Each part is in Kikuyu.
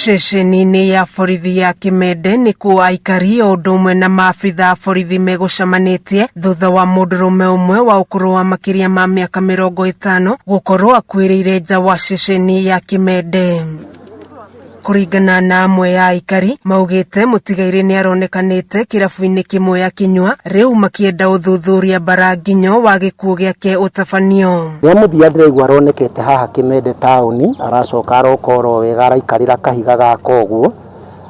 Ceceni-inĩ ya borithi ya Kimende nĩkuo aikari o ũndũ ũmwe na maabitha a borithi megũcemanĩtie thutha wa mũndũrũme ũmwe wa ũkũrũ wa makĩria ma mĩaka 50 gũkorwo akuĩrĩire nja wa ceceni ya Kimende. Kũringana na amwe ya aikari maugĩte mũtigairĩ nĩaronekanĩte kĩrabu-inĩ kĩmwe akĩnyua rĩu makĩenda ũthuthuria mbaranginyo wa gĩkuũ gĩake ũtabanio. Rĩa mũthia ndĩraigua aronekete haha Kimende taũni, aracoka aroka oro wega araikarĩra kahiga gaka ũguo,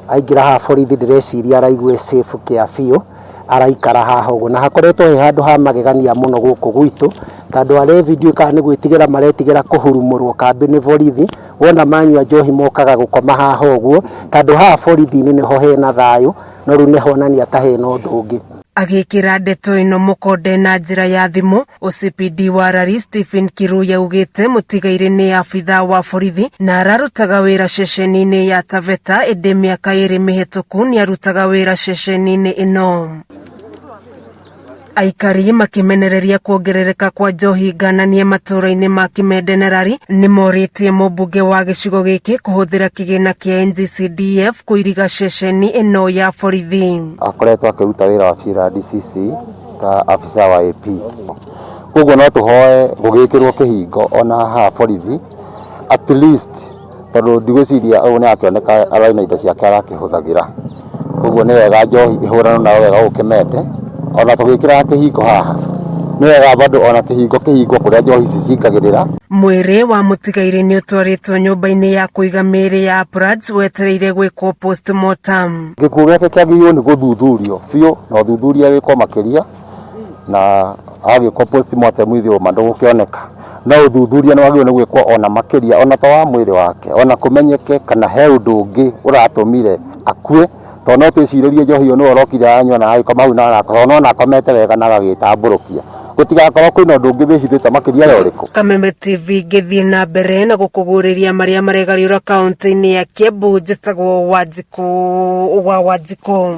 aingĩra haha borithi ndĩreciria araigua e safe kĩa biũ, araikara haha ũguo, na hakoretwo he handũ ha magegania mũno gũkũ gwitũ, tondũ arebi ndiũĩ kana nĩ gwĩtigĩra maretigĩra kũhurumũrwo kambĩ nĩ borithi, wona manyua njohi mokaga gũkoma haha ũguo, tondũ haha borithi-inĩ nĩho hena thayũ, no rĩu nĩ honania ta hena ũndũ ũngĩ. Agĩkĩra ndeto ĩno mũkonde na njĩra ya thimũ, OCPD wa Lari Stephen Kirui augĩte mũtigairĩ nĩ abithaa wa borithi na ararutaga wĩra ceceni-inĩ ya Taveta ĩndĩ mĩaka 2 mĩhetũku nĩarutaga wĩra ceceni-inĩ ĩno. Aikari makĩmenereria kuongerereka kwa njohi ngananie matũũra-inĩ ma Kimende na Lari nĩmorĩtie mũmbunge wa gĩcigo gĩkĩ kũhũthĩra kĩgĩna kĩa NGCDF kũiriga ceceni ĩno ya borithi. Akoretwo akĩruta wĩra wabici ya DCC ta afisa wa AP, koguo no tũhoe gũgĩkĩrwo kĩhingo ona haha borithi at least, tondũ ndigwĩciria ũyũ nĩ akĩoneka ararĩ na indo ciake arakĩhũthagĩra, koguo nĩ wega njohi ĩhũranwo nayo wega gũkũ Kimende, ona tũgĩkĩraga kĩhingo haha nĩ wega bado ona kĩhingo kĩhingwo kũrĩa njohi ici cingagĩrĩra. Mwĩrĩ wa mũtigairĩ nĩ ũtwarĩtwo nyũmba-inĩ ya kũiga mĩĩrĩ ya Prads wetereire gwĩkwo postmortem. Gĩkuũ gĩake kĩagĩrĩirwo nĩ gũthuthurio biũ na ũthuthuria wĩkwo makĩria, na agĩkwo postmortem ithuĩ ũma ndũgũkĩoneka, no ũthuthuria nĩ wagĩrĩirwo nĩ gwĩkwo ona makĩria ona to wa mwĩrĩ wake, ona kũmenyeke kana he ũndũ ũngĩ ũratũmire akue, tondũ no twĩcirĩrie njohi ĩyo nĩwe ũrokire anyua na agĩkoma hau na tondũ nĩwona akomete wega na agagĩtambũrũkia, gũtigakorwo kwĩna ũndũ ũngĩ wĩhithĩte makĩria ya ũrĩkũ. Kameme TV ngĩthiĩ na mbere na gũkũguũrĩria marĩa maregariũra kaũntĩ-inĩ ya Kiambu, njĩtagwo Wanjikũ wa Wanjikũ.